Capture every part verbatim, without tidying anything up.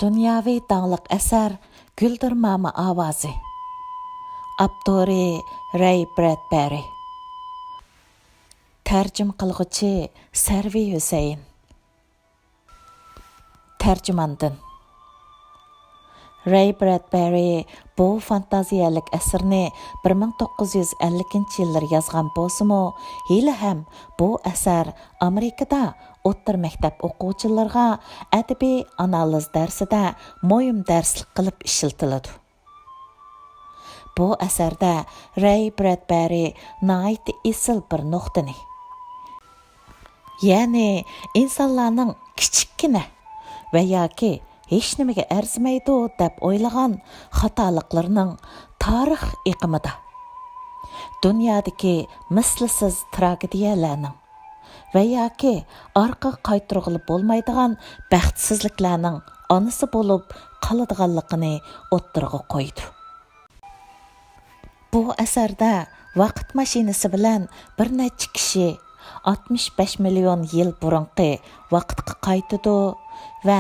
دۇنياۋى داڭلىق ئەسەر گۈلدۈرماما ئاۋازى. ئاپتورى رەي برەدبەرى. تەرجىمە قىلغۇچى سەرۋى ھۈسەيىن. تەرجىماندىن. رەي برەدبەرى بۇ فانتازىيەلىك ئەسىرىنى بىر مىڭ توققۇز يۈز ئەللىكىنچى يىللىرى يازغان بولسىمۇ، ھېلىھەم بۇ ئەسەر ئامېرىكىدا ئوتتۇرا مەكتەپ ئوقۇغۇچىلىرىغا ئەدەبىي ئانالىز دەرسىدە مۇھىم دەرسلىك قىلىپ ئىشلىتىلىدۇ. بۇ ئەسەردە رەي برەدبەرى ناھايىتى ئېسىل بىر نۇقتىنى، يەنى ئىنسانلارنىڭ كىچىككىنە ۋە ياكى ھېچنېمىگە ئەرزىمەيدۇ دەپ ئويلىغان خاتالىقلىرىنىڭ تارىخ ئېقىمىدا دۇنيادىكى مىسلىسىز تراگېدىيەلەرنىڭ ۋە ياكى ئارقىغا قايتۇرغىلى بولمايدىغان بەختسىزلىكلەرنىڭ ئانىسى بولۇپ قالىدىغانلىقىنى ئوتتۇرىغا قويىدۇ. بۇ ئەسەردە ۋاقىت ماشىنىسى بىلەن بىر نەچچە كىشى ئاتمىش بەش مىليون يىل بۇرۇنقى ۋاقىتقا قايتىدۇ ۋە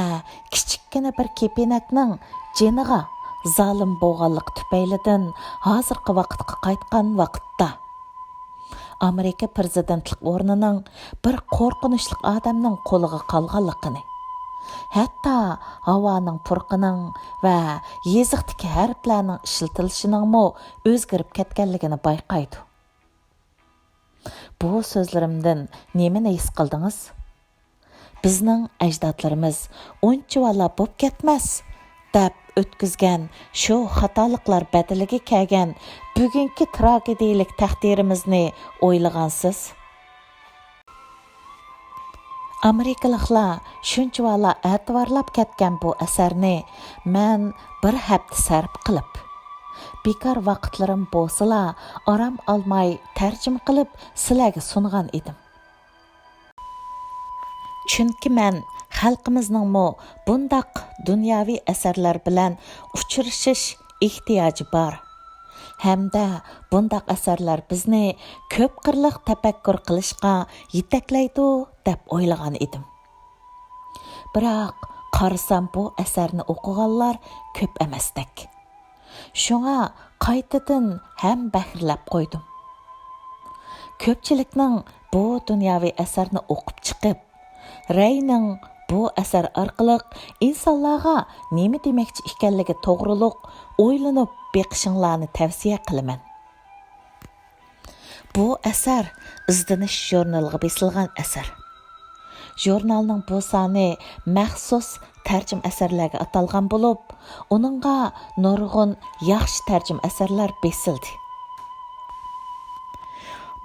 كىچىككىنە بىر كېپىنەكنىڭ جېنىغا زالىم بولغانلىقى تۈپەيلىدىن ھازىرقى ۋاقىتقا قايتقان ۋاقىتتا، ئامېرىكا پىرېزىدېنتلىق ئورنىنىڭ بىر قورقۇنچلۇق ئادەمنىڭ قولىغا قالغانلىقىنى، ھەتتا ھاۋانىڭ پۇرىقىنىڭ ۋە يېزىقتىكى ھەرپلەرنىڭ ئىشلىتىلىشىنىڭمۇ ئۆزگىرىپ كەتكەنلىكىنى بايقايدۇ. بۇ سۆزلىرىمدىن نېمىنى ھېس قىلدىڭىز؟ بىزنىڭ ئەجدادلىرىمىز ئۇنچىۋالا بوپ كەتمەس دەپ ئۆتكۈزگەن شۇ خاتالىقلار بەدىلىگە كەلگەن بۈگۈنكى تراگېدىيىلىك تەقدىرىمىزنى ئويلىغانسىز؟ ئامېرىكىلىقلار شۇنچىۋالا ئەتىۋارلاپ كەتكەن بۇ ئەسەرنى مەن بىر ھەپتە سەرپ قىلىپ، بىكار ۋاقىتلىرىم بولسىلا ئارام ئالماي تەرجىمە قىلىپ سىلەرگە سۇنغان ئىدىم. چۈنكى مەن خەلقىمىزنىڭمۇ بۇنداق دۇنياۋى ئەسەرلەر بىلەن ئۇچرىشىش ئېھتىياجى بار ھەمدە بۇنداق ئەسەرلەر بىزنى كۆپ قىرلىق تەپەككۇر قىلىشقا يېتەكلەيدۇ دەپ ئويلىغان ئىدىم. بىراق قارىسام، بۇ ئەسەرنى ئوقۇغانلار كۆپ ئەمەستەك. شۇڭا قايتىدىن ھەم بەھرىلەپ قويدۇم. كۆپچىلىكنىڭ بۇ دۇنياۋى ئەسەرنى ئوقۇپ چىقىپ، رەينىڭ بۇ ئەسەر ئارقىلىق ئىنسانلارغا نېمە دېمەكچى ئىكەنلىكى توغرۇلۇق ئويلىنىپ بېقىشىڭلارنى تەۋسىيە قىلىمەن. بۇ ئەسەر ئىزدىنىش ژۇرنىلىغا بېسىلغان ئەسەر. ژۇرنالنىڭ بۇ سانى مەخسۇس تەرجىمە ئەسەرلەرگە ئاتالغان بولۇپ، ئۇنىڭغا نۇرغۇن ياخشى تەرجىمە ئەسەرلەر بېسىلدى.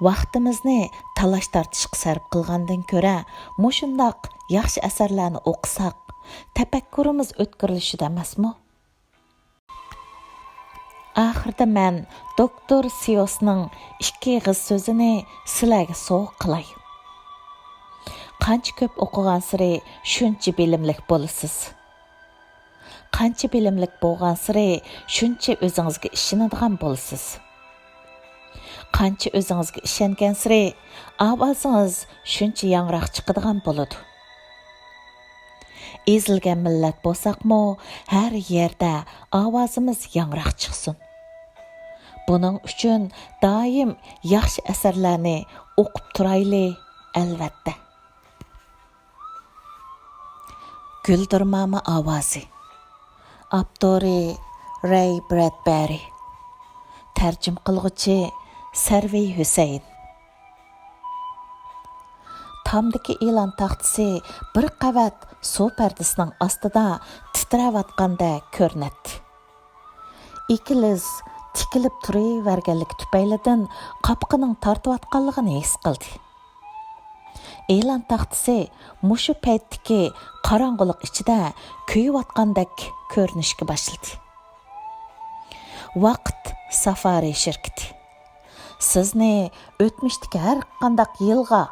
ۋاقتىمىزنى تالاش-تارتىشقا سەرپ قىلغاندىن كۆرە، مۇشۇنداق ياخشى ئەسەرلەرنى ئوقۇساق، تەپەككۇرىمىز ئۆتكۈرلىشىدۇ ئەمەسمۇ؟ ئاخىرىدا مەن دوكتور سېئوسنىڭ ئىككى ئېغىز سۆزىنى سىلەرگە سوۋغا قىلاي. قانچە كۆپ ئوقۇغانسېرى شۇنچە بىلىملىك بولىسىز. قانچە بىلىملىك بولغانسېرى شۇنچە ئۆزىڭىزگە ئىشىنىدىغان بولىسىز. قانچە ئۆزىڭىزگە ئىشەنگەنسېرى ئاۋازىڭىز شۇنچە ياڭراق چىقىدىغان بولىدۇ. ئېزىلگەن مىللەت بولساقمۇ، ھەر يەردە ئاۋازىمىز ياڭراق چىقسۇن. بۇنىڭ ئۈچۈن دائىم ياخشى ئەسەرلەرنى ئوقۇپ تۇرايلى، ئەلۋەتتە. گۈلدۈرماما ئاۋازى. ئاپتورى رەي برەدبەرى. تەرجىمە قىلغۇچى سەرۋى ھۈسەيىن. تامدىكى ئېلان تاختىسى بىر قەۋەت سۇ پەردىسىنىڭ ئاستىدا تىترەۋاتقاندەك كۆرۈنەتتى. ئېكىلىز تىكىلىپ تۇرۇۋەرگەنلىكى تۈپەيلىدىن قاپىقىنىڭ تارتىۋاتقانلىقىنى ھېس قىلدى. ئېلان تاختىسى مۇشۇ پەيتتىكى قاراڭغۇلۇق ئىچىدە كۆيۈۋاتقاندەك كۆرۈنۈشكە باشلىدى. ۋاقىت سافارى شىركىتى. سىزنى ئۆتمۈشتىكى ھەر قانداق يىلغا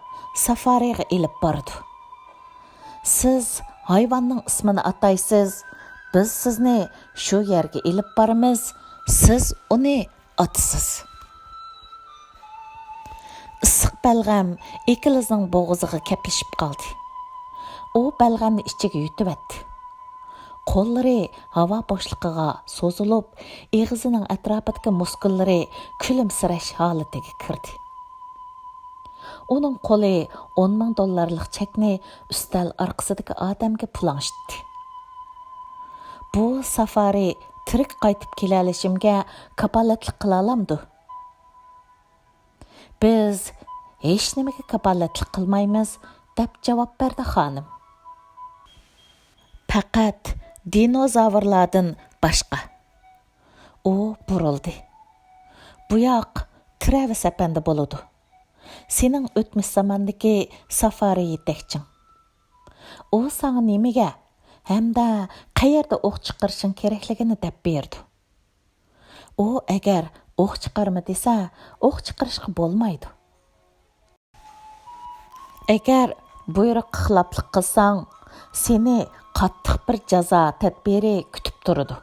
سافارىغا ئېلىپ بارىدۇ. سىز ھايۋاننىڭ ئىسمىنى ئاتايسىز، بىز سىزنى شۇ يەرگە ئېلىپ بارىمىز، سىز ئۇنى ئاتىسىز. ئىسسىق بەلغەم ئېكىلىزنىڭ بوغۇزىغا كەپلىشىپ قالدى. ئۇ بەلغەمنى ئىچىگە يۇتۇۋەتتى. قوللىرى ھاۋا بوشلۇقىغا سوزۇلۇپ، ئېغىزىنىڭ ئەتراپىدىكى مۇسكۇللىرى كۈلۈمسىرەش ھالىتىگە كىردى. ئۇنىڭ قولى ئون مىڭ دوللارلىق چەكنى ئۈستەل ئارقىسىدىكى ئادەمگە پۇلاڭشىتتى. بۇ سافارى تىرىك قايتىپ كېلەلىشىمگە كاپالەتلىك قىلالامدۇ؟ بىز ھېچنېمىگە كاپالەتلىك قىلمايمىز، دەپ جاۋاب بەردى خانىم. پەقەت دىنوزاۋرلاردىن باشقا. ئۇ بۇرۇلدى. بۇياق ترەۋىس ئەپەندى بولىدۇ. سېنىڭ ئۆتمۈش زاماندىكى سافارى يېتەكچىڭ. ئۇ ساڭا نېمىگە ھەمدە قەيەردە ئوق چىقىرىشىڭ كېرەكلىكىنى دەپ بېرىدۇ. ئۇ ئەگەر ئوق چىقارما دېسە، ئوق چىقىرىشقا بولمايدۇ. ئەگەر بۇيرۇققا خىلاپلىق قىلساڭ، سېنى قاتتىق بىر جازا تەدبىرى كۈتۈپ تۇرىدۇ.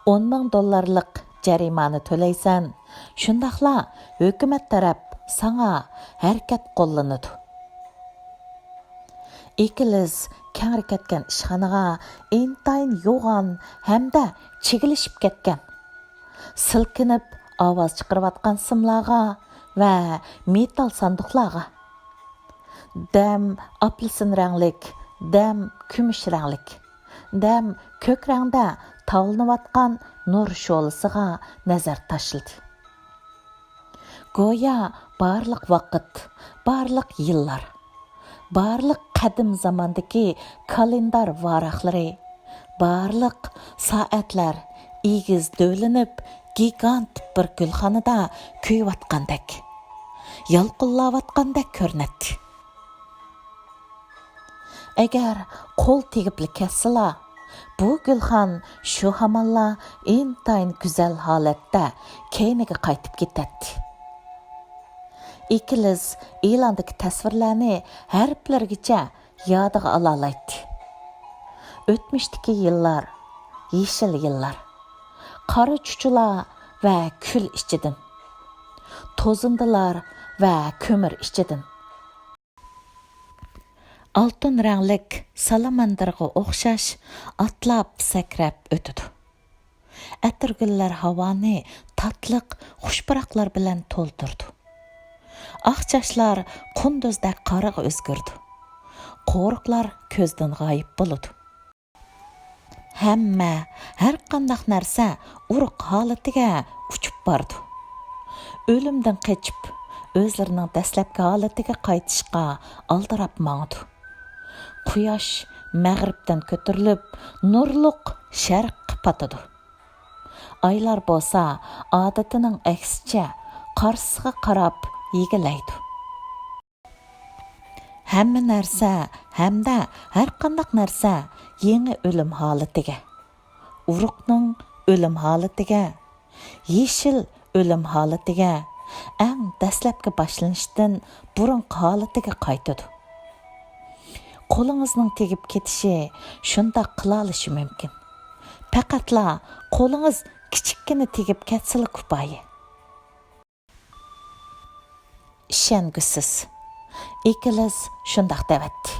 ئون مىڭ دوللارلىق جەرىمانە تۆلەيسەن، شۇنداقلا ھۆكۈمەت تەرەپ ساڭا ھەرىكەت قوللىنىدۇ. ئېكىلىز كەڭرى كەتكەن ئىشخانىغا ئىنتايىن يوغان ھەمدە چىگىلىشىپ كەتكەن، سىلكىنىپ ئاۋاز چىقىرىۋاتقان سىملارغا ۋە مېتال ساندۇقلارغا، دەم ئاپېلسىن رەڭلىك، دەم كۈمۈش رەڭلىك، دەم كۆك رەڭدە تاۋلىنىۋاتقان نۇر شولىسىغا نەزەر تاشلىدى. گويا بارلىق ۋاقىت، بارلىق يىللار، بارلىق قەدىم زاماندىكى كالېندار ۋاراقلىرى، بارلىق سائەتلەر ئېگىز دۆۋىلىنىپ، گىگانت بىر گۈلخانىدا كۆيۈۋاتقاندەك، يالقۇنلاۋاتقاندەك كۆرۈنەتتى. ئەگەر قول تېگىپلا كەتسىلا، بۇ گۈلخان شۇ ھامانلا ئىنتايىن گۈزەل ھالەتتە كەينىگە قايتىپ كېتەتتى. ئېكىلىز ئېلاندىكى تەسۋىرلەرنى ھەرپلىرىگىچە يادىغا ئالالايتتى. ئۆتمۈشتىكى يىللار، يېشىل يىللار، قارا چۇچۇلار ۋە كۈل ئىچىدىن، توزۇندىلار ۋە كۆمۈر ئىچىدىن، ئالتۇن رەڭلىك سالاماندىرغا ئوخشاش ئاتلاپ سەكرەپ ئۆتىدۇ. ئەتىرگۈللەر ھاۋانى تاتلىق خۇش پۇراقلار بىلەن تولدۇرىدۇ. ئاق چاچلار قۇندۇزدەك قارىغا ئۆزگىرىدۇ. قورۇقلار كۆزدىن غايىب بولىدۇ. ھەممە، ھەرقانداق نەرسە ئۇرۇق ھالىتىگە ئۇچۇپ بارىدۇ. ئۆلۈمدىن قېچىپ، ئۆزلىرىنىڭ دەسلەپكى ھالىتىگە قايتىشقا ئالدىراپ ماڭىدۇ. قۇياش مەغرىبتىن كۆتۈرۈلۈپ، نۇرلۇق شەرققە پاتىدۇ. ئايلار بولسا ئادىتىنىڭ ئەكسىچە قارىسىغا قاراپ يېگىلەيدۇ. ھەممە نەرسە ھەمدە ھەرقانداق نەرسە يېڭى ئۆلۈم ھالىتىگە، ئۇرۇقنىڭ ئۆلۈم ھالىتىگە، يېشىل ئۆلۈم ھالىتىگە، ئەڭ دەسلەپكى باشلىنىشتىن بۇرۇنقى ھالىتىگە قايتىدۇ. قولىڭىزنىڭ تېگىپ كېتىشى شۇنداق قىلالىشى مۇمكىن. پەقەتلا قولىڭىز كىچىككىنە تېگىپ كەتسىلا كۇپايە. ئىشەنگۈسىز. ئېكىلىز شۇنداق دەۋەتتى.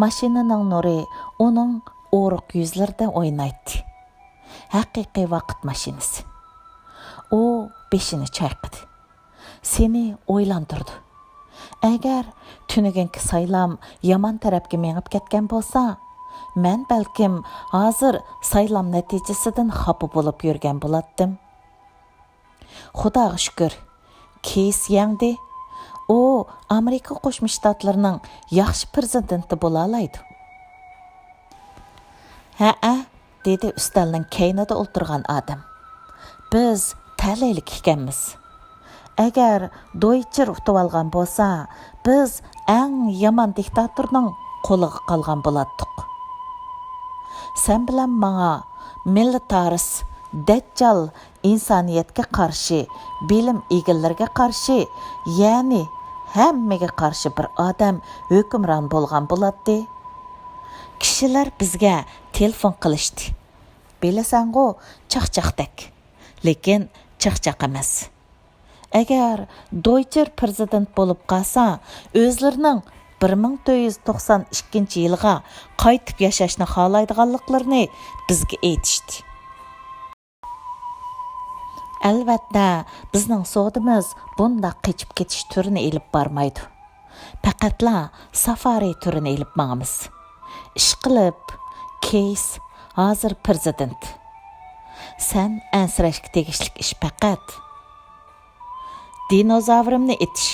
ماشىنىنىڭ نۇرى ئۇنىڭ ئورۇق يۈزلىرىدە ئوينايتتى. ھەقىقىي ۋاقىت ماشىنىسى. ئۇ بېشىنى چايقىدى. سېنى ئويلاندۇرىدۇ. ئەگەر تۈنۈگۈنكى سايلام يامان تەرەپكە مېڭىپ كەتكەن بولسا، مەن بەلكىم ھازىر سايلام نەتىجىسىدىن خاپا بولۇپ يۈرگەن بولاتتىم. خۇداغا شۈكۈر، كېيس يەڭدى. ئۇ ئامېرىكا قوشما شتاتلىرىنىڭ ياخشى پىرېزىدېنتى بولالايدۇ. ھەئە، دېدى ئۈستەلنىڭ كەينىدە ئولتۇرغان ئادەم. بىز تەلەيلىك ئىكەنمىز. ئەگەر دويچېر ئۇتۇۋالغان بولسا، بىز ئەڭ يامان دىكتاتورنىڭ قولىغا قالغان بولاتتۇق. سەن بىلەن ماڭا مىللىتارىس، دەججال، ئىنسانىيەتكە قارشى، بىلىم ئىگىلىرىگە قارشى، يەنى ھەممىگە قارشى بىر ئادەم ھۆكۈمران بولغان بولاتتى. كىشىلەر بىزگە تېلېفون قىلىشتى. بىلىسەنغۇ، چاقچاقتەك. لېكىن چاقچاق ئەمەس. ئەگەر دويچېر پىرېزىدېنت بولۇپ قالسا، ئۆزلىرىنىڭ بىر مىڭ تۆت يۈز توقسان ئىككىنچى يىلغا قايتىپ ياشاشنى خالايدىغانلىقلىرىنى بىزگە ئېيتىشتى. ئەلۋەتتە، بىزنىڭ سودىمىز بۇنداق قېچىپ كېتىش تۈرىنى ئېلىپ بارمايدۇ. پەقەتلا سافارى تۈرىنى ئېلىپ ماڭىمىز. ئىشقىلىپ، كېيس ھازىر پىرېزىدېنت. سەن ئەنسىرەشكە تېگىشلىك ئىش پەقەت دىنوزاۋرىمنى ئېتىش.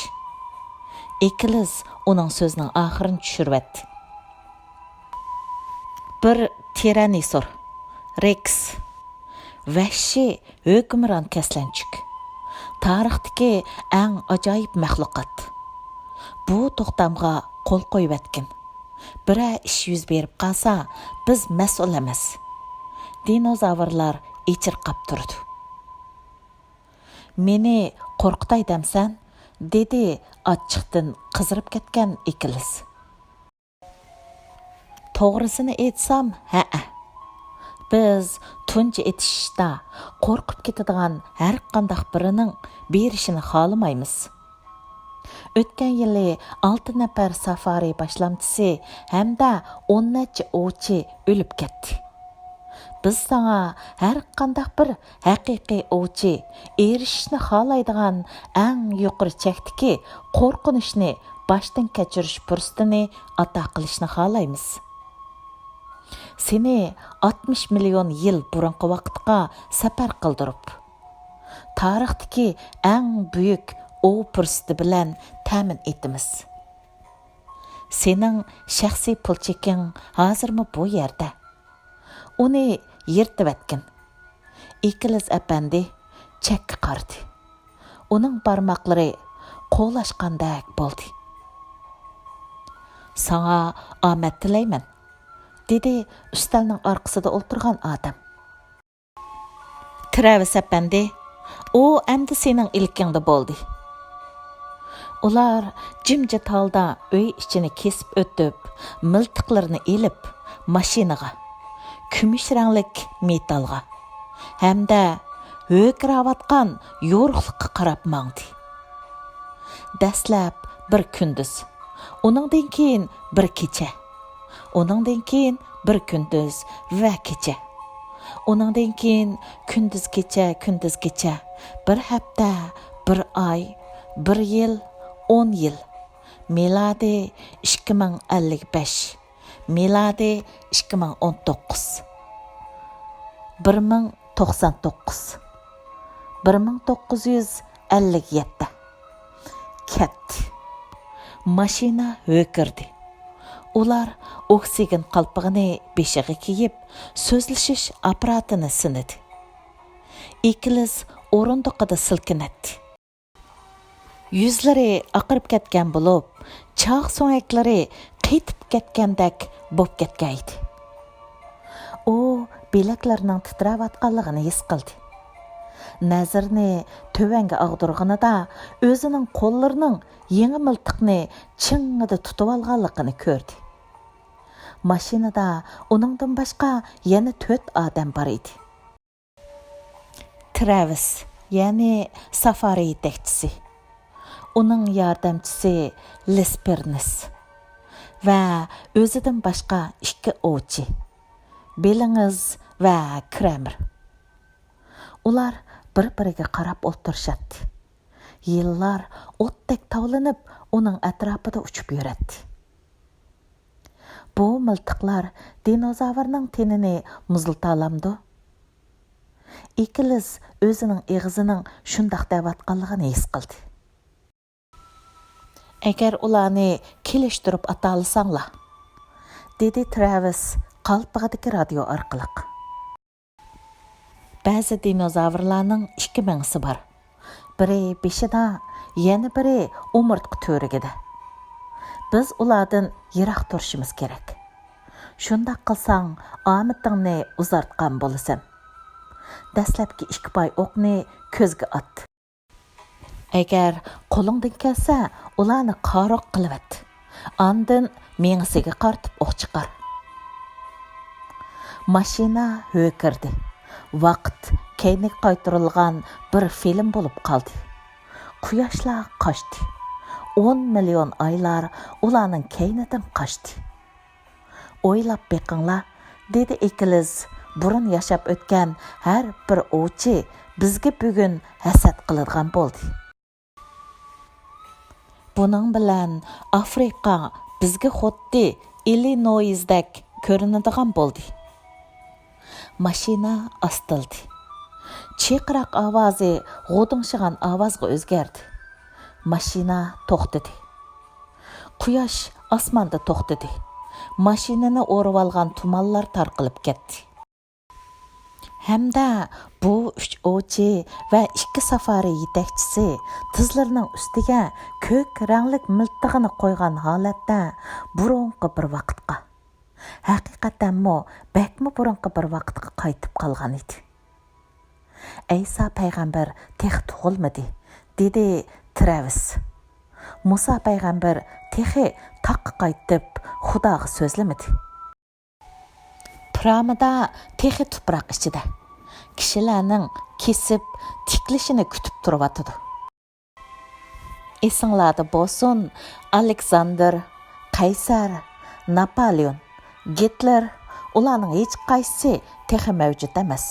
ئېكىلىس ئۇنىڭ سۆزىنىڭ ئاخىرىنى چۈشۈرۈۋەتتى. بىر تىراننوسور رېكس، ۋەھشىي ھۆكۈمران كەسلەنچۈك. تارىختىكى ئەڭ ئاجايىپ مەخلۇقات. بۇ توختامغا قول قويۇۋەتكىن. بىرەر ئىش يۈز بېرىپ قالسا، بىز مەسئۇل ئەمەس. دىنوزاۋرلار ئېچىرقاپ تۇرىدۇ. مېنى قورقۇتاي دەمسەن؟ دېدى ئاچچىقتىن قىزىرىپ كەتكەن ئېكىلىس. توغرىسىنى ئېيتسام، ھەئە. بىز تۇنجى ئېتىشىشتا قورقۇپ كېتىدىغان ھەرقانداق بىرىنىڭ بېرىشىنى خالىمايمىز. ئۆتكەن يىلى ئالتە نەپەر سافارى باشلامچىسى ھەمدە ئون نەچچە ئوۋچى ئۆلۈپ كەتتى. بىز ساڭا ھەرقانداق بىر ھەقىقىي ئوۋچى، ئېرىشىشنى خالايدىغان ئەڭ يۇقىرى چەكتىكى قورقۇنچنى باشتىن كەچۈرۈش پۇرسىتىنى ئاتا قىلىشنى خالايمىز. سېنى ئاتمىش مىليون يىل بۇرۇنقى ۋاقىتقا سەپەر قىلدۇرۇپ، تارىختىكى ئەڭ بۈيۈك ئوۋ پۇرسىتى بىلەن تەمىن ئېتىمىز. سېنىڭ شەخسىي پۇل چېكىڭ ھازىرمۇ بۇ يەردە. ئۇنى يىرتىۋەتكىن. ئېكىلىس ئەپەندى چەككە قارىدى. ئۇنىڭ بارماقلىرى قولاشقاندەك بولدى. ساڭا ئامەت تىلەيمەن، دېدى ئۈستەلنىڭ ئارقىسىدا ئولتۇرغان ئادەم. تىرەۋىس ئەپەندى، ئۇ ئەمدى سېنىڭ ئىلكىڭدە بولدى. ئۇلار جىمجىت ھالدا ئۆي ئىچىنى كېسىپ ئۆتۈپ، مىلتىقلىرىنى ئېلىپ، ماشىنىغا، كۈمۈش رەڭلىك مېتالغا ھەمدە ھۆركىرەۋاتقان يورۇقلۇققا قاراپ ماڭدى. دەسلەپ بىر كۈندۈز، ئۇنىڭدىن كېيىن بىر كېچە، ئۇنىڭدىن كېيىن بىر كۈندۈز ۋە كېچە. ئۇنىڭدىن كېيىن كۈندۈز كېچە، كۈندۈز كېچە. بىر ھەپتە، بىر ئاي، بىر يىل، ئون يىل. مىلادىي ئىككى مىڭ ئەللىك بەش. مىلادىي ئىككى مىڭ ئون توققۇز. بىر مىڭ توقسان توققۇز. بىر مىڭ توققۇز يۈز ئەللىك يەتتە. كەتتى. ماشىنا ھۆركىرىدى. ئۇلار ئوكسىگېن قالپىقىنى بېشىغا كىيىپ، سۆزلىشىش ئاپپاراتىنى سىنىدى. ئېكىلىس ئورۇندۇقىدا سىلكىنەتتى. يۈزلىرى ئاقىرىپ كەتكەن بولۇپ، چاغ سۆڭەكلىرى قېتىپ كەتكەندەك بولۇپ كەتكەن ئىدى. ئۇ بىلەكلىرىنىڭ تىترەۋاتقانلىقىنى ھېس قىلدى. نەزىرىنى تۆۋەنگە ئاغدۇرغىنىدا، ئۆزىنىڭ قوللىرىنىڭ يېڭى مىلتىقنى چىڭڭىدە تۇتۇۋالغانلىقىنى كۆردى. ماشىنىدا ئۇنىڭدىن باشقا يەنە تۆت ئادەم بار ئىدى. ترەۋىس، يەنى سافارى يېتەكچىسى، ئۇنىڭ ياردەمچىسى لىسپېرنىس ۋە ئۆزىدىن باشقا ئىككى ئوۋچى، بىللىڭز ۋە كرەمېر. ئۇلار بىر-بىرىگە قاراپ ئولتۇرۇشاتتى. يىللار ئوتتەك تاۋلىنىپ، ئۇنىڭ ئەتراپىدا ئۇچۇپ يۈرەتتى. بۇ مىلتىقلار دىنوزاۋرنىڭ تېنىنى مۇزلىتالامدۇ؟ ئېكىلىس ئۆزىنىڭ ئېغىزىنىڭ شۇنداق دەۋاتقانلىقىنى ھېس قىلدى. ئەگەر ئۇلارنى كېلىشتۈرۈپ ئاتالىساڭلار، دېدى ترەۋىس قالپىقىدىكى رادىيو ئارقىلىق. بەزى دىنوزاۋرلارنىڭ ئىككى مېڭىسى بار. بىرى بېشىدا، يەنە بىرى ئومۇرتقا تۈۋرۈكىدە. بىز ئۇلاردىن يىراق تۇرۇشىمىز كېرەك. شۇنداق قىلساڭ، ئامىتىڭنى ئۇزارتقان بولىسەن. دەسلەپكى ئىككى پاي ئوقنى كۆزگە ئات. ئەگەر قولۇڭدىن كەلسە، ئۇلارنى قارۇق قىلىۋەت. ئاندىن مېڭىسىگە قارىتىپ ئوق چىقار. ماشىنا ھۆركىرىدى. ۋاقىت كەينىگە قايتۇرۇلغان بىر فىلىم بولۇپ قالدى. قۇياشلار قاچتى. ئون مىليون ئايلار ئۇلارنىڭ كەينىدىن قاچتى. ئويلاپ بېقىڭلار، دېدى ئېكىلىز، بۇرۇن ياشاپ ئۆتكەن ھەر بىر ئوۋچى بىزگە بۈگۈن ھەسەت قىلىدىغان بولدى. بۇنىڭ بىلەن ئافرىقا بىزگە خۇددى ئىللىنويسدەك كۆرۈنىدىغان بولدى. ماشىنا ئاستىلدى. چىرقىراق ئاۋازى غودۇڭشىغان ئاۋازغا ئۆزگەردى. ماشىنا توختىدى. قۇياش ئاسماندا توختىدى. ماشىنىنى ئورىۋالغان تۇمانلار تارقىلىپ كەتتى. ھەمدە بۇ ئۈچ ئوۋچى ۋە ئىككى سافارى يېتەكچىسى تىزلىرىنىڭ ئۈستىگە كۆك رەڭلىك مىلتىقىنى قويغان ھالەتتە بۇرۇنقى بىر ۋاقىتقا، ھەقىقەتەنمۇ بەكمۇ بۇرۇنقى بىر ۋاقىتقا قايتىپ قالغان ئىدى. ئەيسا پەيغەمبەر تېخى تۇغۇلمىدى، دېدى ترەۋىس. مۇسا پەيغەمبەر تېخى تاغقا قايتىپ خۇداغا سۆزلىمىدى. پىرامىدا تېخى تۇپراق ئىچىدە، كىشىلەرنىڭ كېسىپ تىكلىشىنى كۈتۈپ تۇرۇۋاتىدۇ. ئېسىڭلاردا بولسۇن، ئالېكساندىر، قەيسەر، ناپالېئون، گىتلېر، ئۇلارنىڭ ھېچقايسىسى تېخى مەۋجۇت ئەمەس.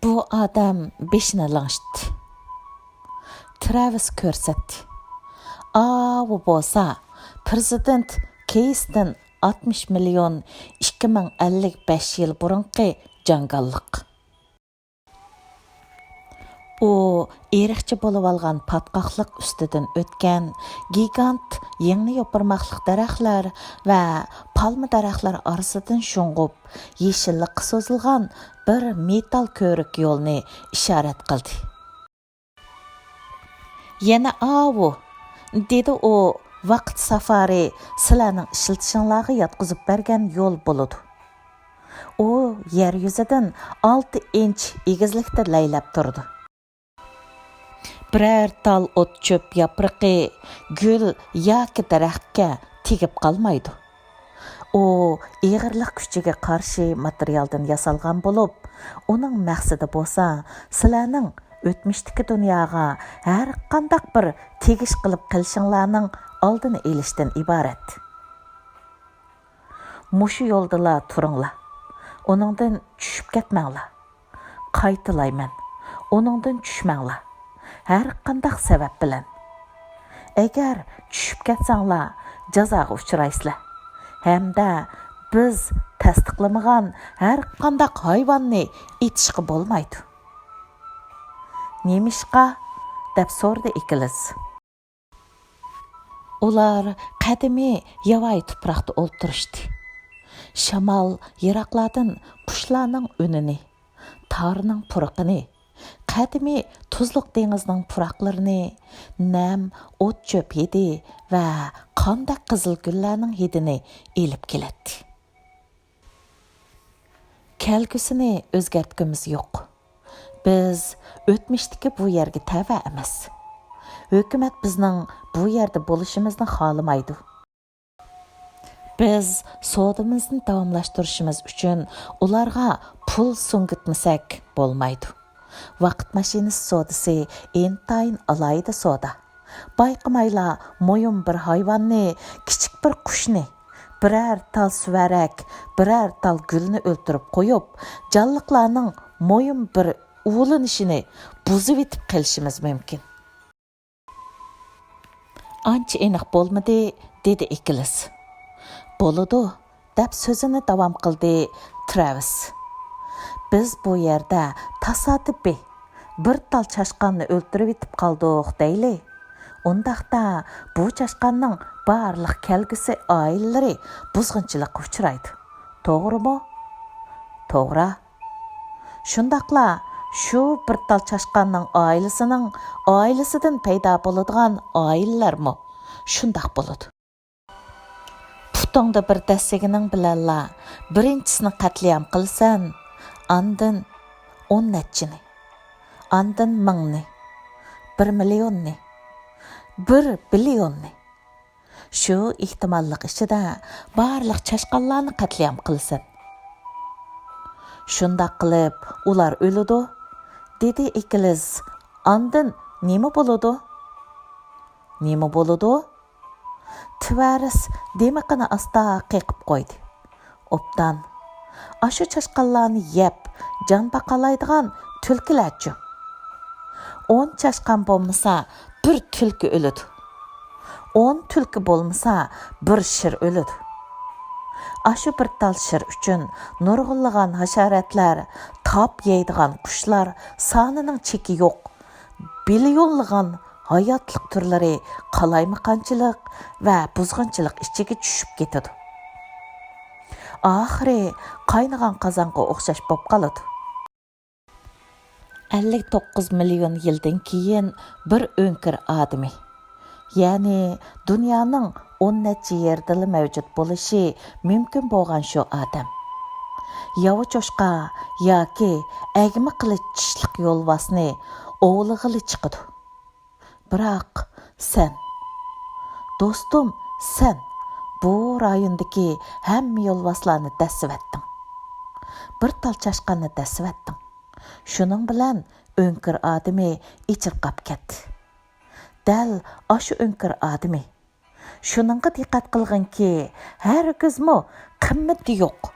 بۇ ئادەم بېشىنى لىڭشىتتى. ترەۋىس كۆرسەتتى. ئاۋۇ بولسا پىرېزىدېنت كېيستىن ئاتمىش مىليون ئىككى مىڭ ئەللىك بەش يىل بۇرۇنقى جاڭگاللىق. ئۇ ئېرىقچە بولۇۋالغان پاتقاقلىق ئۈستىدىن ئۆتكەن گىگانت يىڭنە يوپۇرماقلىق دەرەخلەر ۋە پالما دەرەخلەر ئارىسىدىن شۇڭغۇپ، يېشىللىققا سوزۇلغان بىر مېتال كۆۋرۈك يولنى ئىشارەت قىلدى. يەنە ئاۋۇ، دېدى ئۇ، ۋاقىت سافارى سىلەرنىڭ ئىشلىتىشىڭلارغا ياتقۇزۇپ بەرگەن يول بولىدۇ. ئۇ يەر يۈزىدىن ئالتە ئىنچ ئېگىزلىكتە لەيلەپ تۇرىدۇ. بىرەر تال ئوت-چۆپ ياپرىقى، گۈل ياكى دەرەخكە تېگىپ قالمايدۇ. ئۇ ئېغىرلىق كۈچىگە قارشى ماتېرىيالدىن ياسالغان بولۇپ، ئۇنىڭ مەقسىتى بولسا سىلەرنىڭ ئۆتمۈشتىكى دۇنياغا ھەرقانداق بىر تېگىش قىلىپ قېلىشىڭلارنىڭ ئالدىنى ئېلىشتىن ئىبارەت. مۇشۇ يولدىلا تۇرۇڭلار. ئۇنىڭدىن چۈشۈپ كەتمەڭلار. قايتىلايمەن، ئۇنىڭدىن چۈشمەڭلار، ھەرقانداق سەۋەب بىلەن. ئەگەر چۈشۈپ كەتسەڭلار، جازاغا ئۇچرايسىلەر ھەمدە بىز تەستىقلىمىغان ھەرقانداق ھايۋاننى ئېتىشقا بولمايدۇ. نېمىشقا؟ دەپ سورىدى ئېكىلىس. ئۇلار قەدىمىي ياۋايى تۇپراقتا ئولتۇرۇشتى. شامال يىراقلاردىن قۇشلارنىڭ ئۈنىنى، تارنىڭ پۇرىقىنى، قەدىمىي تۇزلۇق دېڭىزنىڭ پۇراقلىرىنى، نەم ئوت-چۆپ ھىدى ۋە قاندەك قىزىل گۈللەرنىڭ ھىدىنى ئېلىپ كېلەتتى. كەلگۈسىنى ئۆزگەرتكۈمىز يوق. بىز ئۆتمۈشتىكى بۇ يەرگە تەۋە ئەمەس. ھۆكۈمەت بىزنىڭ بۇ يەردە بولۇشىمىزنى خالىمايدۇ. بىز سودىمىزنى داۋاملاشتۇرۇشىمىز ئۈچۈن ئۇلارغا پۇل سۈڭگۈتمىسەك بولمايدۇ. ۋاقىت ماشىنىسى سودىسى ئىنتايىن ئالاھىدە سودا. بايقىمايلا مۇيۇم بىر ھايۋاننى، كىچىك بىر قۇشنى، بىرەر تال سۈۋەرەك، بىرەر تال گۈلنى ئۆلتۈرۈپ قويۇپ، جانلىقلارنىڭ مۇيۇم بىر ئۇۋىلىنىشىنى بۇزۇۋېتىپ قېلىشىمىز مۇمكىن. ئانچە ئېنىق بولمىدى، دېدى ئېكىلىس. بولىدۇ، دەپ سۆزىنى داۋام قىلدى ترەۋىس. بىز بۇ يەردە تاسادىپىي بىر تال چاشقاننى ئۆلتۈرۈۋېتىپ قالدۇق دەيلى. ئۇنداقتا بۇ چاشقاننىڭ بارلىق كەلگۈسى ئائىلىلىرى بۇزغۇنچىلىققا ئۇچرايدۇ. توغرىمۇ؟ توغرا. شۇنداقلا شۇ بىر تال چاشقاننىڭ ئائىلىسىنىڭ ئائىلىسىدىن پەيدا بولىدىغان ئائىلىلەرمۇ شۇنداق بولىدۇ. پۇتۇڭدا بىر دەسسىگىنىڭ بىلەنلا بىرىنچىسىنى قەتلىئام قىلىسەن، ئاندىن ئون نەچچىنى، ئاندىن مىڭنى، بىر مىليوننى، بىر بىليوننى. شۇ ئېھتىماللىق ئىچىدە بارلىق چاشقانلارنى قەتلىئام قىلىسەن. شۇنداق قىلىپ ئۇلار ئۆلىدۇ، دېدى ئېكىلىس. ئاندىن نېمە بولىدۇ؟ نېمە بولىدۇ؟ تىۋەرىس دىمىقىنى ئاستا قېقىپ قويدى. ئوبدان، ئاشۇ چاشقانلارنى يەپ جان باقالايدىغان تۈلكىلەرچۇ؟ ئون چاشقان بولمىسا، بىر تۈلكە ئۆلىدۇ. ئون تۈلكە بولمىسا، بىر شىر ئۆلىدۇ. ئاشۇ بىر تال شىر ئۈچۈن نۇرغۇنلىغان ھاشاراتلار، تاپ يەيدىغان قۇشلار، سانىنىڭ چېكى يوق بىليونلىغان ھاياتلىق تۈرلىرى قالايمىقانچىلىق ۋە بۇزغۇنچىلىق ئىچىگە چۈشۈپ كېتىدۇ. ئاخىرى قاينىغان قازانغا ئوخشاش بولۇپ قالىدۇ. ئەللىك توققۇز مىليون يىلدىن كېيىن بىر ئۆڭكۈر ئادىمى، يەنى دۇنيانىڭ ئون نەچچە يېرىدىلا مەۋجۇت بولۇشى مۇمكىن بولغان شۇ ئادەم، ياۋا چوشقا ياكى ئەگمە قىلىچ چىشلىق يولۋاسنى ئوۋلىغىلى چىقىدۇ. بىراق سەن، دوستۇم، سەن بۇ رايوندىكى ھەممە يولۋاسلارنى دەسسىۋەتتىڭ. بىر تال چاشقاننى دەسسىۋەتتىڭ. شۇنىڭ بىلەن ئۆڭكۈر ئادىمى ئېچىرقاپ كەتتى. دەل ئاشۇ ئۆڭكۈر ئادىمى. شۇنىڭغا دىققەت قىلغىنكى، ھەرگىزمۇ قىممىتى يوق،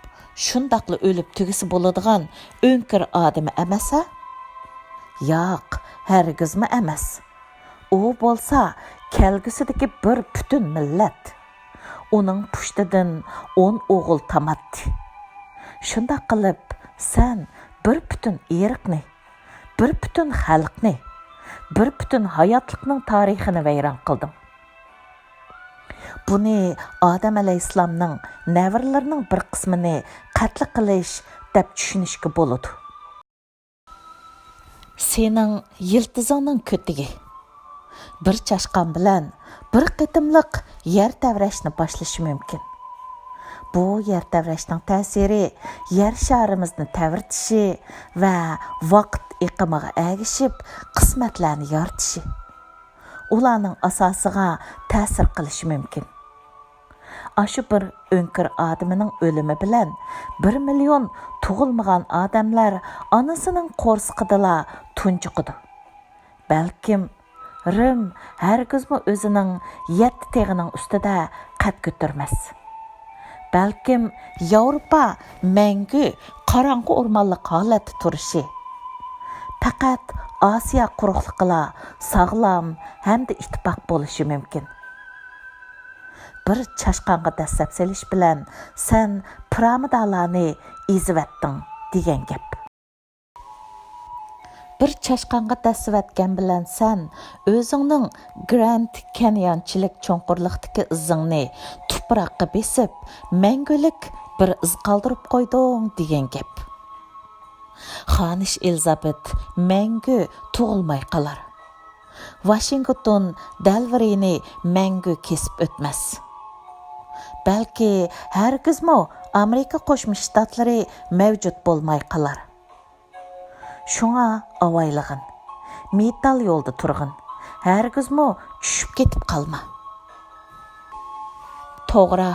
شۇنداقلا ئۆلۈپ تۈگىسە بولىدىغان ئۆڭكۈر ئادىمى ئەمەس ھە؟ ياق، ھەرگىزمۇ ئەمەس. ئۇ بولسا كەلگۈسىدىكى بىر پۈتۈن مىللەت. ئۇنىڭ پۇشتىدىن ئون ئوغۇل تاماتتى. شۇنداق قىلىپ، سەن بىر پۈتۈن ئىرقنى، بىر پۈتۈن خەلقنى، بىر پۈتۈن ھاياتلىقنىڭ تارىخىنى ۋەيران قىلدىڭ. بۇنى ئادەم ئەلەيھىسسالامنىڭ نەۋرىلىرىنىڭ بىر قىسمىنى قەتل قىلىش دەپ چۈشىنىشكە بولىدۇ. سېنىڭ يىلتىزىڭنىڭ كۆتىكى بىر چاشقان بىلەن بىر قېتىملىق يەر تەۋرەشنى باشلىشى مۇمكىن. بۇ يەر تەۋرەشنىڭ تەسىرى يەر شارىمىزنى تەۋرىتىشى ۋە ۋاقىت ئېقىمىغا ئەگىشىپ قىسمەتلەرنى يارىتىشى، ئۇلارنىڭ ئاساسىغا تەسىر قىلىشى مۇمكىن. ئاشۇ بىر ئۆڭكۈر ئادىمىنىڭ ئۆلۈمى بىلەن بىر مىليون تۇغۇلمىغان ئادەملەر ئانىسىنىڭ قورسىقىدىلا تۇنجۇقىدۇ. بەلكىم رىم ھەرگىزمۇ ئۆزىنىڭ يەتتە تېغىنىڭ ئۈستىدە قەد كۆتۈرمەس. بەلكىم ياۋروپا مەڭگۈ قاراڭغۇ ئورمانلىق ھالەتتە تۇرۇشى، پەقەت ئاسىيا قۇرۇقلۇقىلا ساغلام ھەمدە ئىتتىپاق بولۇشى مۇمكىن. بىر چاشقانغا دەسسەپ سېلىش بىلەن سەن پىرامىدالارنى ئېزىۋەتتىڭ دېگەن گەپ. بىر چاشقانغا دەسسىۋەتكەن بىلەن سەن ئۆزۈڭنىڭ گراند كانيونچىلىك چوڭقۇرلۇقتىكى ئىزىڭنى تۇپراققا بېسىپ، مەڭگۈلۈك بىر ئىز قالدۇرۇپ قويدۇڭ دېگەن گەپ. خانىش ئېلىزابېت مەڭگۈ تۇغۇلماي قالار. ۋاشىنگتون دەلۋىرىنى مەڭگۈ كېسىپ ئۆتمەس. بەلكى ھەرگىزمۇ ئامېرىكا قوشما شتاتلىرى مەۋجۇت بولماي قالار. شۇڭا ئاۋايلىغىن، مېتال يولدا تۇرغىن، ھەرگىزمۇ چۈشۈپ كېتىپ قالما. توغرا،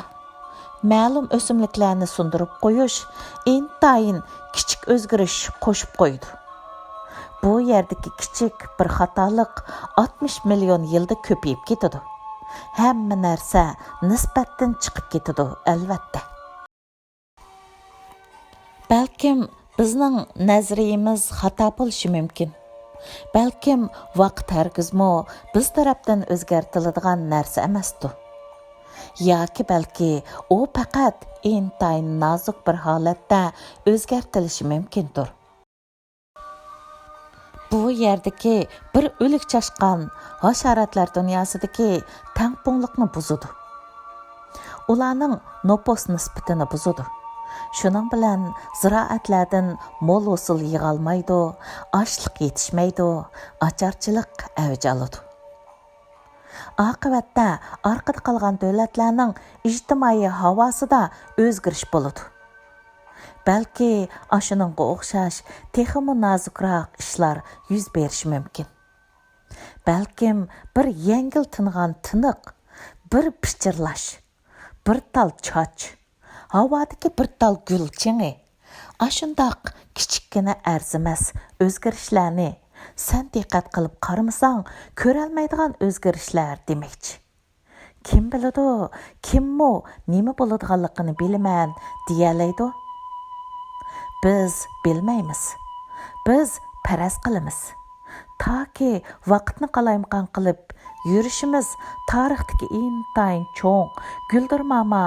مەلۇم ئۆسۈملۈكلەرنى سۇندۇرۇپ قويۇش ئىنتايىن كىچىك ئۆزگىرىش قوشۇپ قويىدۇ. بۇ يەردىكى كىچىك بىر خاتالىق ئاتمىش مىليون يىلدا كۆپىيىپ كېتىدۇ. ھەممە نەرسە نىسبەتتىن چىقىپ كېتىدۇ، ئەلۋەتتە. بەلكىم بىزنىڭ نەزەرىيىمىز خاتا بولۇشى مۇمكىن. بەلكىم ۋاقىت ھەرگىزمۇ بىز تەرەپتىن ئۆزگەرتىلىدىغان نەرسە ئەمەستۇ. ياكى بەلكى ئۇ پەقەت ئىنتايىن نازۇك بىر ھالەتتە ئۆزگەرتىلىشى مۇمكىندۇر. بۇ يەردىكى بىر ئۆلۈك چاشقان ھاشاراتلار دۇنياسىدىكى تەڭپۇڭلۇقنى بۇزىدۇ. ئۇلارنىڭ نوپۇس نىسبىتىنى بۇزىدۇ. شۇنىڭ بىلەن زىرائەتلەردىن مول ھوسۇل يىغالمايدۇ، ئاشلىق يېتىشمەيدۇ، ئاچارچىلىق ئەۋج ئالىدۇ. ئاقىۋەتتە ئارقىدا قالغان دۆلەتلەرنىڭ ئىجتىمائىي ھاۋاسىدا ئۆزگىرىش بولىدۇ. بەلكى ئاشۇنىڭغا ئوخشاش تېخىمۇ نازۇكراق ئىشلار يۈز بېرىشى مۇمكىن. بەلكىم بىر يەڭگىل تىنغان تىنىق، بىر پىچىرلاش، بىر تال چاچ، ھاۋادىكى بىر تال گۈل چېڭى، ئاشۇنداق كىچىككىنە ئەرزىمەس ئۆزگىرىشلەرنى سەن دىققەت قىلىپ قارىمىساڭ، كۆرەلمەيدىغان ئۆزگىرىشلەر دېمەكچى. كىم بىلىدۇ، كىممۇ نېمە بولىدىغانلىقىنى بىلىمەن دېيەلەيدۇ؟ بىز بىلمەيمىز. بىز پەرەز قىلىمىز. تاكى ۋاقىتنى قالايمىقان قىلىپ يۈرۈشىمىز تارىختىكى ئىنتايىن چوڭ گۈلدۈرماما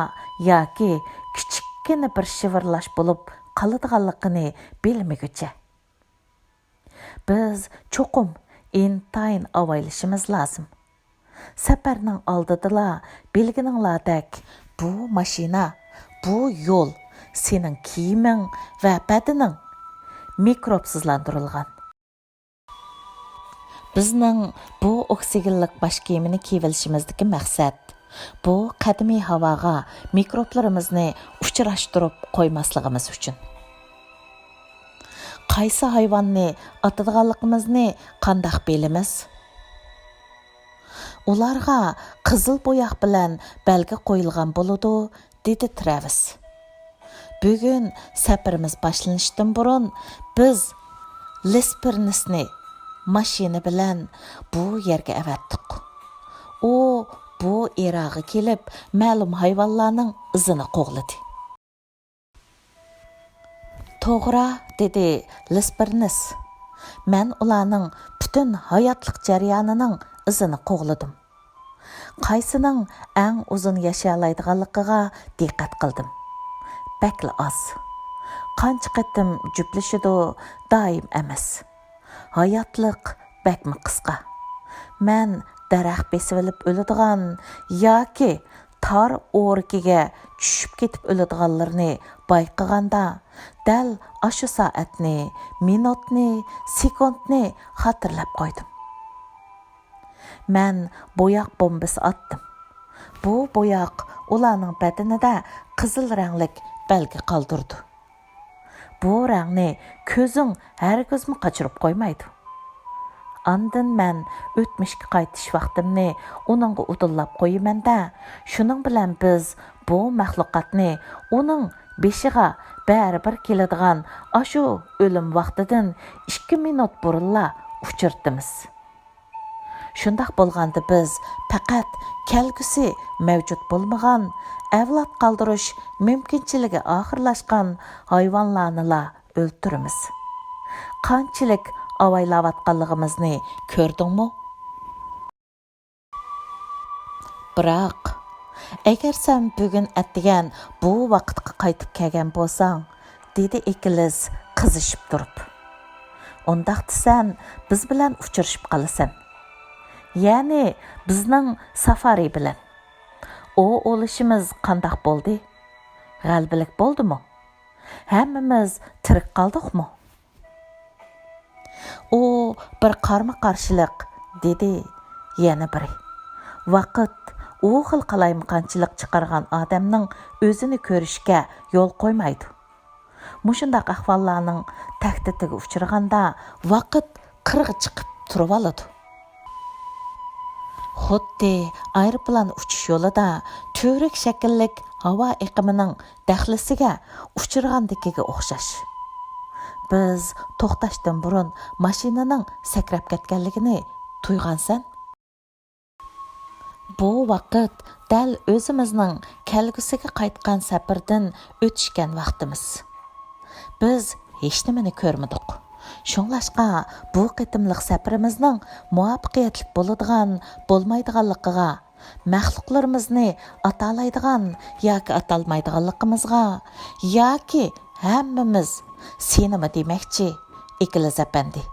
ياكى كىچىككىنە بىر شىۋىرلاش بولۇپ قالىدىغانلىقىنى بىلمىگۈچە. بىز چوقۇم ئىنتايىن ئاۋايلىشىمىز لازىم. سەپەرنىڭ ئالدىدىلا بىلگىنىڭلاردەك بۇ ماشىنا، بۇ يول سېنىڭ كىيىمىڭ ۋە بەدىنىڭ مىكروبسىزلاندۇرۇلغان. بىزنىڭ بۇ ئوكسىگېنلىق باش كىيىمىنى كىيىۋېلىشىمىزدىكى مەقسەت، بۇ قەدىمىي ھاۋاغا مىكروبلىرىمىزنى ئۇچراشتۇرۇپ قويماسلىقىمىز ئۈچۈن. قايسى ھايۋاننى ئاتىدىغانلىقىمىزنى قانداق بىلىمىز؟ ئۇلارغا قىزىل بوياق بىلەن بەلگە قويۇلغان بولىدۇ، دېدى ترەۋىس. بۈگۈن سەپىرىمىز باشلىنىشتىن بۇرۇن بىز لىسپىرنىسنى ماشىنا بىلەن بۇ يەرگە ئەۋەتتۇق. ئۇ بۇ ئېراغا كېلىپ، مەلۇم ھايۋانلارنىڭ ئىزىنى قوغلىدى. توغرا، دېدى لىسپىرنىس. مەن ئۇلارنىڭ پۈتۈن ھاياتلىق جەريانىنىڭ ئىزىنى قوغلىدىم. قايسىنىڭ ئەڭ ئۇزۇن ياشىيالايدىغانلىقىغا دىققەت قىلدىم. بەكلا ئاز. قانچە قېتىم جۈپلىشىدۇ، دائىم ئەمەس. ھاياتلىق بەكمۇ قىسقا. مەن دەرەخ بېسىۋېلىپ ئۆلىدىغان ياكى تار ئورىكىگە چۈشۈپ كېتىپ ئۆلىدىغانلىرىنى بايقىغاندا، دەل ئاشۇ سائەتنى، مىنۇتنى، سېكۇنتنى خاتىرىلەپ قويدۇم. مەن بوياق بومبىسى ئاتتىم. بۇ بوياق ئۇلارنىڭ بەدىنىدە قىزىل رەڭلىك بەلگە قالدۇرىدۇ. بۇ رەڭنى كۆزۈڭ ھەرگىزمۇ قاچۇرۇپ قويمايدۇ. ئاندىن مەن ئۆتمۈشكە قايتىش ۋاقتىمنى ئۇنىڭغا ئۇدۇللاپ قويىمەن-دە، شۇنىڭ بىلەن بىز بۇ مەخلۇقاتنى ئۇنىڭ بېشىغا بەرىبىر كېلىدىغان ئاشۇ ئۆلۈم ۋاقتىدىن ئىككى مىنۇت بۇرۇنلا ئۇچرىتىمىز. شۇنداق بولغاندا بىز پەقەت كەلگۈسى مەۋجۇت بولمىغان، ئەۋلاد قالدۇرۇش مۇمكىنچىلىكى ئاخىرلاشقان ھايۋانلارنىلا ئۆلتۈرىمىز. قانچىلىك ئاۋايلاۋاتقانلىقىمىزنى كۆردۈڭمۇ؟ بىراق، ئەگەر سەن بۈگۈن ئەتىگەن بۇ ۋاقىتقا قايتىپ كەلگەن بولساڭ، دېدى ئېكىلىس قىزىشىپ تۇرۇپ. ئۇنداقتا سەن بىز بىلەن ئۇچرىشىپ قالىسەن. يەنى بىزنىڭ سافارى بىلەن. ئوۋ ئولىشىمىز قانداق بولدى؟ غەلىبىلىك بولدىمۇ؟ ھەممىمىز تىرىك قالدۇقمۇ؟ ئۇ بىر قارمۇ قارشىلىق، دېدى يەنە بىرى. ۋاقىت ئۇ خىل قالايمىقانچىلىق چىقارغان ئادەمنىڭ ئۆزىنى كۆرۈشكە يول قويمايدۇ. مۇشۇنداق ئەھۋاللارنىڭ تەھدىتىگە ئۇچرىغاندا، ۋاقىت قىرغا چىقىپ تۇرۇۋالىدۇ. خۇددى ئايروپىلان ئۇچۇش يولىدا تۈۋرۈك شەكىللىك ھاۋا ئېقىمىنىڭ دەخلىسىگە ئۇچرىغاندىكىگە ئوخشاش. بىز توختاشتىن بۇرۇن ماشىنىنىڭ سەكرەپ كەتكەنلىكىنى تۇيغانسەن؟ بۇ ۋاقىت دەل ئۆزىمىزنىڭ كەلگۈسىگە قايتقان سەپىرىدىن ئۆتۈشكەن ۋاقتىمىز. بىز ھېچنېمىنى كۆرمىدۇق. شۇڭلاشقا، بۇ قېتىملىق سەپىرىمىزنىڭ مۇۋەپپەقىيەتلىك بولىدىغان، بولمايدىغانلىقىغا، مەخلۇقلىرىمىزنى ئاتالايدىغان ياكى ئاتالمايدىغانلىقىمىزغا، ياكى ھەممىمىز، سېنىمۇ دېمەكچى، ئېكىلىز ئەپەندى،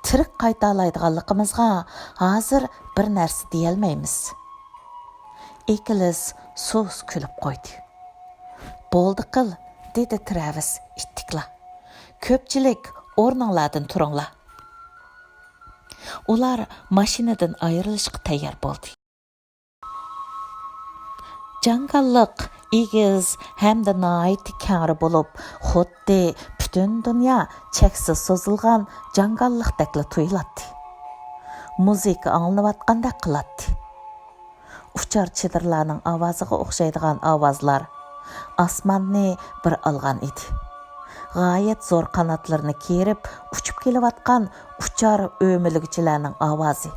تىرىك قايتالايدىغانلىقىمىزغا ھازىر بىر نەرسە دېيەلمەيمىز. ئېكىلىس سۇس كۈلۈپ قويدى. بولدى قىل، دېدى ترەۋىس ئىتتىكلا. كۆپچىلىك ئورنۇڭلاردىن تۇرۇڭلار. ئۇلار ماشىنىدىن ئايرىلىشقا تەييار بولدى. جاڭگاللىق ئېگىز ھەمدە ناھايىتى كەڭرى بولۇپ، خۇددى پۈتۈن دۇنيا چەكسىز سوزۇلغان جاڭگاللىقتەكلا تۇيۇلاتتى. مۇزىكا ئاڭلىنىۋاتقاندەك قىلاتتى. ئۇچار چېدىرلارنىڭ ئاۋازىغا ئوخشايدىغان ئاۋازلار ئاسماننى بىر ئالغان ئىدى. غايەت زور قاناتلىرىنى كېرىپ ئۇچۇپ كېلىۋاتقان ئۇچار ئۆمىلىگۈچىلەرنىڭ ئاۋازى،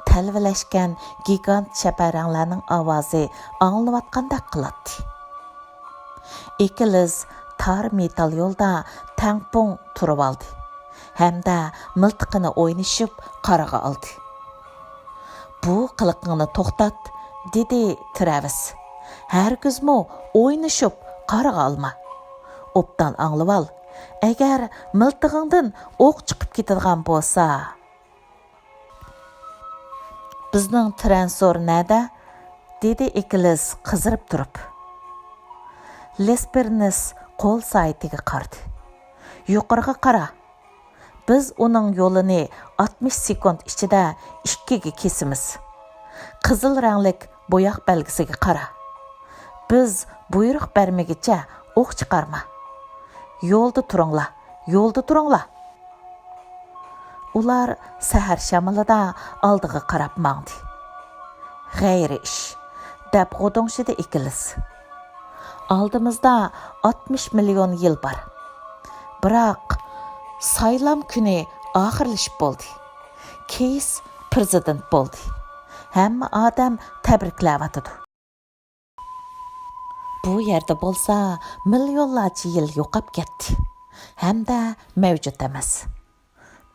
تەلۋىلەشكەن گىگانت شەپەرەڭلەرنىڭ ئاۋازى ئاڭلىنىۋاتقاندەك قىلاتتى. ئېكىلىس تار مېتال يولدا تەڭپۇڭ تۇرۇۋالدى ھەمدە مىلتىقىنى ئوينىشىپ قارىغا ئالدى. «بۇ قىلىقىڭنى توختات»، دېدى ترەۋىس. «ھەرگىزمۇ ئوينىشىپ قارىغا ئالما. ئوبدان ئاڭلىۋال، ئەگەر مىلتىقىڭدىن ئوق چىقىپ كېتىدىغان بولسا.» «بىزنىڭ ترەنسور نەدە؟» دېدى ئېكىلىس قىزىرىپ تۇرۇپ. لېسپېرنس قول سائىتىگە قارىدى. «يۇقىرىغا قارا. بىز ئۇنىڭ يولىنى ئاتمىش سېكۇنت ئىچىدە ئىككىگە كېسىمىز. قىزىل رەڭلىك بوياق بەلگىسىگە قارا. بىز بۇيرۇق بەرمىگىچە ئوق چىقارما. يولدا تۇرۇڭلار، يولدا تۇرۇڭلار.» ئۇلار سەھەر شامىلىدا ئالدىغا قاراپ ماڭدى. «غەيرىي ئىش» دەپ غۇدۇڭشىدى ئېكىلىس. «ئالدىمىزدا ئاتمىش مىليون يىل بار. بىراق سايلام كۈنى ئاخىرلىشىپ بولدى. كېيس پىرېزىدېنت بولدى. ھەممە ئادەم تەبرىكلەۋاتىدۇ. بۇ يەردە بولسا مىليونلارچە يىل يوقاپ كەتتى ھەمدە مەۋجۇت ئەمەس.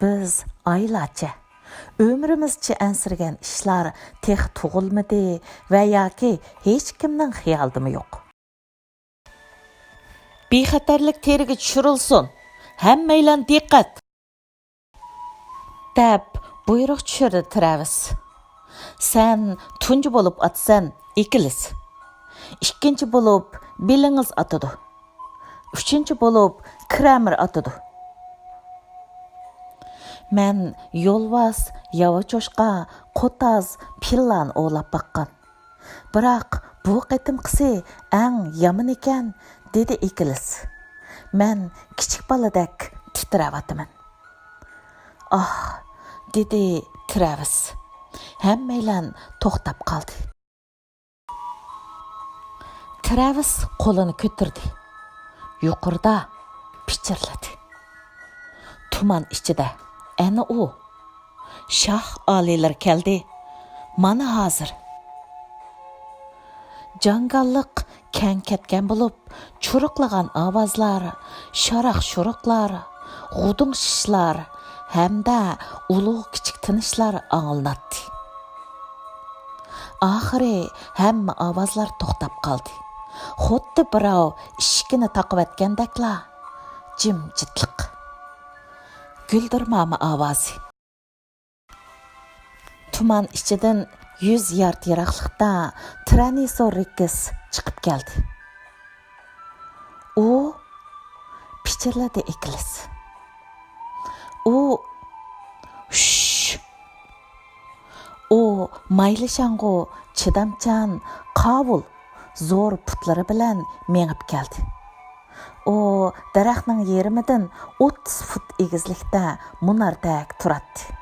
بىز ئايلارچە، ئۆمرىمىزچە ئەنسىرىگەن ئىشلار تېخى تۇغۇلمىدى ۋە ياكى ھېچكىمنىڭ خىيالىدىمۇ يوق.» «بىخەتەرلىك تېرىگە چۈشۈرۈلسۇن! ھەممەيلەن دىققەت!» دەپ بۇيرۇق چۈشۈردى ترەۋىس. «سەن تۇنجى بولۇپ ئاتىسەن، ئېكىلىس. ئىككىنچى بولۇپ بىلىڭىز ئاتىدۇ. ئۈچىنچى بولۇپ كرامېر ئاتىدۇ.» مەن يولۋاس، ياۋا چوشقا، قوتاز، پىللانى ئوۋلاپ باققان. «بىراق بۇ قېتىمقىسى ئەڭ يامان ئىكەن»، دېدى ئېكىلىس. مەن كىچىك بالىدەك تىترەۋاتىمەن. «ئاھ!» دېدى ترەۋىس. ھەممەيلەن توختاپ قالدى. ترەۋىس قولىنى كۆتۈردى. يۇقىرىدا پىچىرلىدى. تۇمان ئىچىدە ئەنە ئۇ. شاھ ئالىيلىرى كەلدى. مانا ھازىر. جاڭگاللىق كەڭ كەتكەن بولۇپ، چۇرۇقلىغان ئاۋازلار، شاراق-شۇرۇقلار، غۇدۇڭشىشلار ھەمدە ئۇلۇغ-كىچىك تىنىشلار ئاڭلىناتتى. ئاخىرى ھەممە ئاۋازلار توختاپ قالدى. خۇددى بىراۋ ئىشىكىنى تاقىۋەتكەندەكلا جىمجىتلىق. گۈلدۈرماما ئاۋازى. تۇمان ئىچىدىن يۈز يارد يىراقلىقتا تىرانىسور رېكس چىقىپ كەلدى. ئۇ پىچىرلىدى ئېكىلىس. ئۇ، شۇش! ئۇ مايلىشاڭغۇ چىدامچان، قاۋۇل، زور پۇتلىرى بىلەن مېڭىپ كەلدى. ئۇ دەرەخنىڭ يېرىمىدىن ئوتتۇز فۇت ئېگىزلىكتە مۇناردەك تۇراتتى.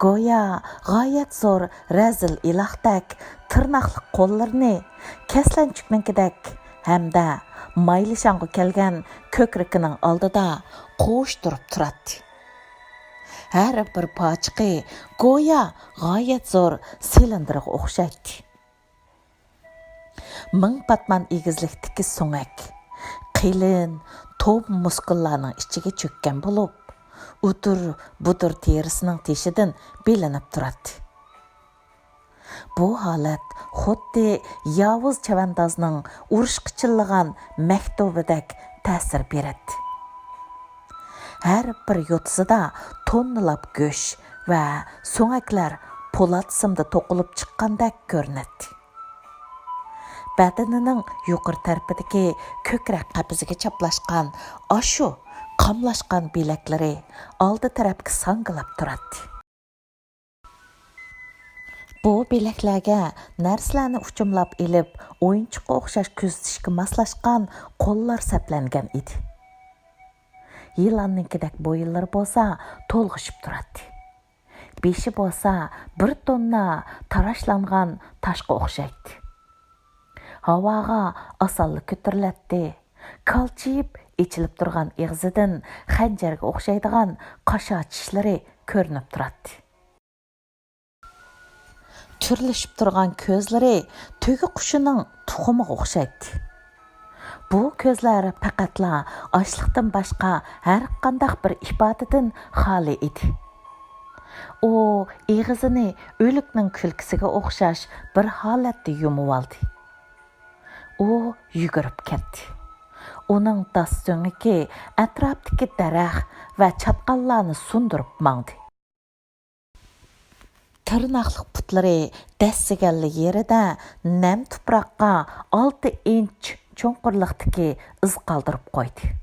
گويا غايەت زور رەزىل ئىلاھتەك تىرناقلىق قوللىرىنى كەسلەنچۈكنىڭكىدەك ھەمدە مايلىشاڭغا كەلگەن كۆكرىكىنىڭ ئالدىدا قوۋۇشتۇرۇپ تۇراتتى. ھەر بىر پاچىقى گويا غايەت زور سىلىندىرغا ئوخشايتتى. مىڭ پاتمان ئېگىزلىكتىكى سۆڭەك، قېلىن، توم مۇسكۇللارنىڭ ئىچىگە چۆككەن بولۇپ، ئۇدۇر-بۇدۇر تېرىسىنىڭ تېشىدىن بىلىنىپ تۇراتتى. بۇ ھالەت خۇددى ياۋۇز چەۋەندازنىڭ ئۇرۇشقا چىللىغان مەكتۇبىدەك تەسىر بېرەتتى. ھەر بىر يوتىسىدا توننىلاپ گۆش ۋە سۆڭەكلەر پولات سىمدا توقۇلۇپ چىققاندەك كۆرۈنەتتى. بەدىنىنىڭ يۇقىرى تەرىپىدىكى كۆكرەك قەپىسىگە چاپلاشقان ئاشۇ قاملاشقان بىلەكلىرى ئالدى تەرەپكە ساڭگىلاپ تۇراتتى. بۇ بىلەكلەرگە نەرسىلەرنى ئۇچۇملاپ ئېلىپ، ئويۇنچۇققا ئوخشاش كۆزىتىشكە ماسلاشقان قوللار سەپلەنگەن ئىدى. يىلاننىڭكىدەك بويۇنلىرى بولسا تولغىشىپ تۇراتتى. بېشى بولسا بىر توننا تاراشلانغان تاشقا ئوخشايتتى. ھاۋاغا ئاسانلا كۆتۈرۈلەتتى، كالچىيىپ ئېچىلىپ تۇرغان ئېغىزىدىن خەنجەرگە ئوخشايدىغان قاشا چىشلىرى كۆرۈنۈپ تۇراتتى. تۈرلىشىپ تۇرغان كۆزلىرى تۆگە قۇشىنىڭ تۇخۇمىغا ئوخشايتتى. بۇ كۆزلەر پەقەتلا ئاچلىقتىن باشقا ھەرقانداق بىر ئىپادىدىن خالىي ئىدى. ئۇ ئېغىزىنى ئۆلۈكنىڭ كۈلكىسىگە ئوخشاش بىر ھالەتتە يۇمۇۋالدى. ئۇ يۈگۈرۈپ كەتتى. ئۇنىڭ داس سۆڭىكى ئەتراپتىكى دەرەخ ۋە چاتقاللارنى سۇندۇرۇپ ماڭدى. تىرناقلىق پۇتلىرى دەسسىگەنلا يېرىدە نەم تۇپراققا ئالتە ئىنچ چوڭقۇرلۇقتىكى ئىز قالدۇرۇپ قويدى.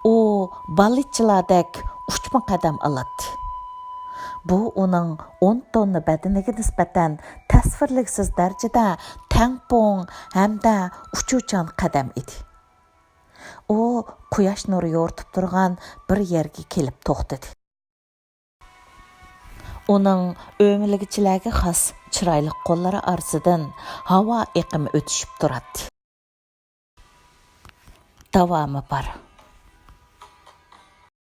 ئۇ بالىچىلاردەك ئۇچما قەدەم ئالاتتى. بۇ ئۇنىڭ ئون توننا بەدىنىگە نىسبەتەن تەسۋىرلىگۈسىز دەرىجىدە تەڭپۇڭ ھەمدە ئۇچۇچان قەدەم ئىدى. ئۇ قۇياش نۇرى يورۇتۇپ تۇرغان بىر يەرگە كېلىپ توختىدى. ئۇنىڭ ئۆمىلىگۈچىلەرگە خاس چىرايلىق قوللىرى ئارىسىدىن ھاۋا ئېقىمى ئۆتۈشۈپ تۇراتتى. داۋامى بار.